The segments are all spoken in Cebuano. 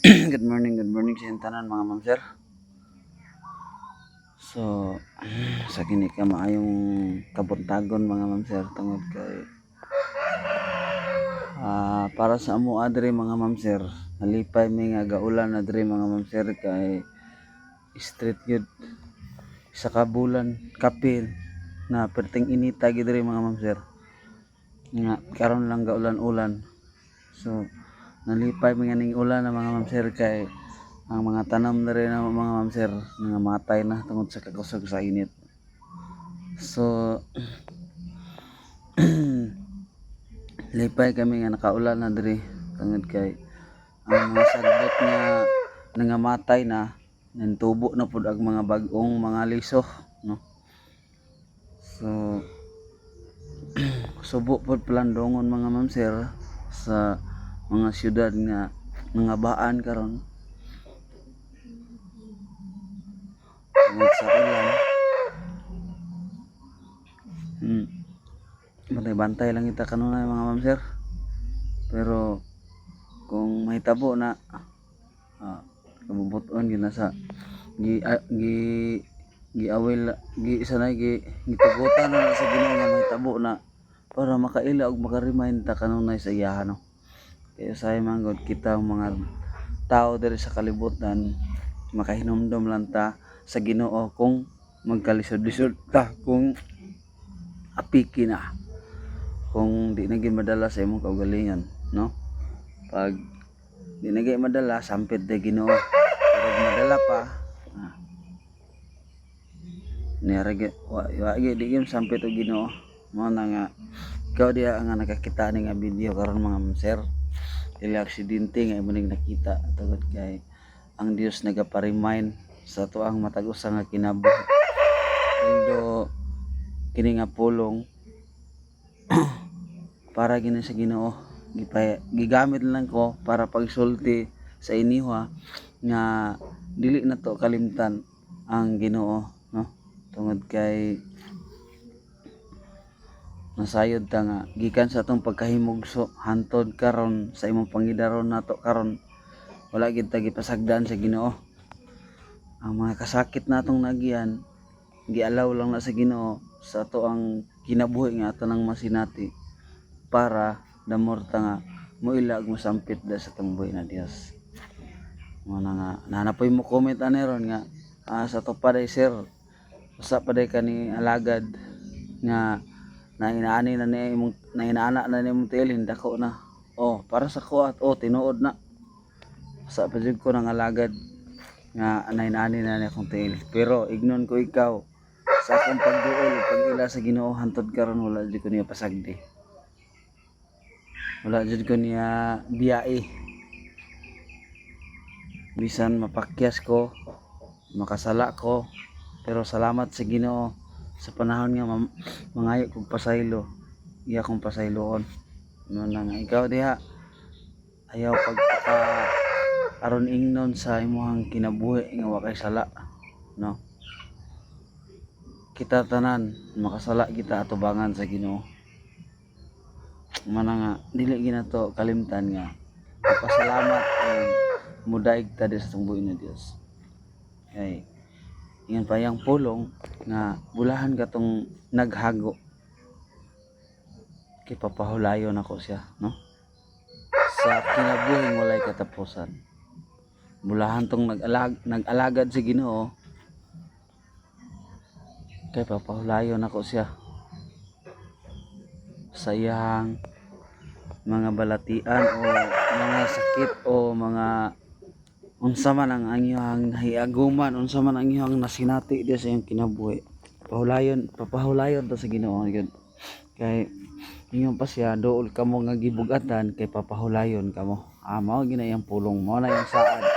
Good morning, good morning sa inyong tanan, mga ma'am, sir. So, sa kini ka maayong kabuntagon, mga ma'am, sir, tungod kay para sa amo adre, mga ma'am, sir, nalipay mi nga gaulan na diri, mga ma'am, sir, kay straight gyud isa ka bulan kapil na perting inita gyud diri, mga ma'am, sir, nga karon lang gaulan-ulan. So nalipay mi nga ning ulan na, mga ma'am, sir, kay ang mga tanom na rin mga ma'am, sir, nangamatay na tungod sa kakusog sa init. So lipay kami nga nakaulan na diri tungod kay ang mga sagbot nga nangamatay na, nantubo na pud ang mga bag-ong mga liso, no? So subo pud palandongon, mga ma'am, sir, sa mga syudad nga mga baan karon tungod sa ulan. Bantay-bantay lang kita kanunay, mga ma'am, sir, pero kung mahitabo na, kabubuton gyud na sa gi ah, gi giawil gi sanay gi gitugutan na sa Ginoo nga mahitabo na para makaila og maka-remind ta kanunay sa iyaha, no? Kay usahay man gud kita ang mga tao diri sa kalibutan, makahinumdom lang ta sa Ginoo kung magkalisod-lisod ta, kung apiki na, kung di na gyud madala sa imong kaugalingon, no? Pag di na gyud madala, sampit de Ginoo, pero kung madala pa, nira gyud, wa gyud, di gyud sampit og Ginoo. Mao na nga ikaw diha nga nakakita ni nga video karon, mga ma'am, sir, dili aksidente nga imo ning nakita tungod kay ang Dios nagapa-remind sa atoang matag usa nga kinabuhi. Although kini nga pulong para gini sa Ginoo, gigamit lang ko para pagsulti sa inyo nga dili na to kalimtan ang Ginoo, no? Tungod kay nasayod ta nga gikan sa atong pagkahimugso hantod karon sa imong pangidaron nato karon, wala gid ta gipasagdan sa Ginoo. Ang mga kasakit natong nagian, gialaw lang na sa Ginoo sa ato ang kinabuhi nga ato nang masinati para damor ta nga moila ug mosampit da sa atong buhi na Dios. Mao na nga nanapoy mo comment ani ron nga sa to pa day, sir, usa pa day kani alagad nga na inaani na niya imong na inaana na niya imong tiil dako na. Oh, para sa ko at oh, tinuod na sa pa jud ko nang alagad nga na inaani na niya akong tiil, pero ignon ko ikaw sa akong pagduol ug pag-ila sa Ginoo hantod karon, wala jud ko niya pasagdi, wala jud ko niya biyai. Bisan mapakyas ko, makasala ko, pero salamat sa Ginoo sa panahon nga mangayo kog pasaylo, iya akong pasayloon. No na nga ikaw diha, ayaw pagpaka aron ingnon sa imong kinabuhi nga wa kay sala, no? Kita tanan makasala kita atubangan sa Ginoo. Mana nga dili ginato kalimtan nga pasalamat og mudaig ta di sa atong buhi na Dios. Kay ingon pa yang pulong nga bulahan katong naghago kay papahulayon ako siya, no, sa kinabuhing walay katapusan. Bulahan tong nag-alagad sa Ginoo kay papahulayon ako siya sa iyang mga balatian o mga sakit o mga unsa man ang iyang nahiaguman, unsa man ang iyang nasinati diya sa iyang kinabuhi. Pahulayon, papahulayon ta sa Ginoo gyud. Kay ingon pa siya, "Duol kamo nga gibugatan kay papahulayon kamo." Ah, mao gina iyang pulong, mao na iyang saad.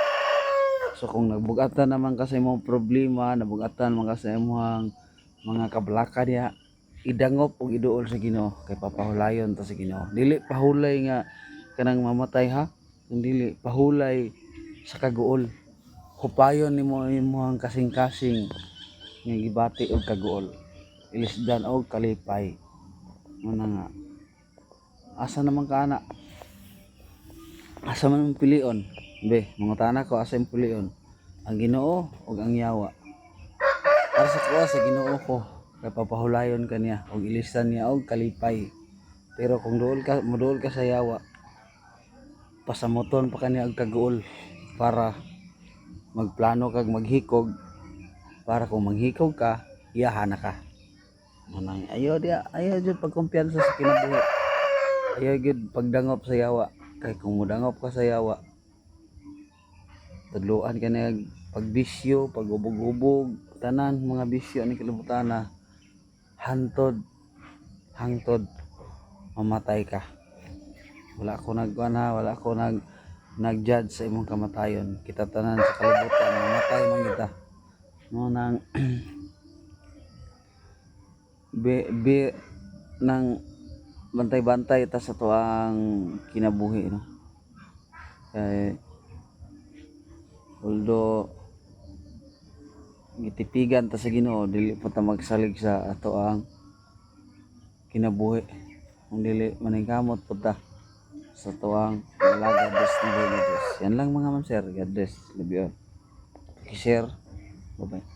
So kung nagbugatan naman ka sa imong problema, nabugatan man ka sa imong mga kabalaka diha, idangop ug iduol sa Ginoo kay papahulayon ta sa Ginoo. Dili pahulay nga kanang mamatay ha, kung dili pahulay sa kaguol. Hupayon nimo imong kasing-kasing nga gibati og kaguol. Ilisdan og kalipay. Mao na nga asa naman ka ana? Asa man imong pilion? Be, mangutana ko, asa imong pulion? Ang Ginoo o ang yawa? Para sa kuha, sa Ginoo ko kay papahulayon ka niya og ilisan niya og kalipay. Pero kung duol ka, moduol ka sa yawa, pasamoton pa kaniya og kaguol para magplano kag maghikog, para kung manghikog ka, iyahan na ka. Manang ayo diya, ayo jud pagkumpiyansa sa kinabuhi. Ayo jud pagdangop sa yawa kay kung modangop ka sa yawa, tudloan ka niya pagbisyo, pag-ubog-ubog, tanan mga bisyo ni kalibutan na hantod hangtod mamatay ka. Wala ako nagkuan ha, wala ako nag-judge sa imong kamatayon. Kita tanan sa kalibutan, mamatay man kita. No nang be, be nang bantay-bantay ta sa tuang kinabuhi, no, kay although gitipigan ta sa Ginoo, dili pa ta magsalig sa ato ang kinabuhi kung dili maningkamot pud ta sa tuang malagad nga Diyos. Yan lang, mga ma'am, sir. God bless. Love you all. Share. Bye bye.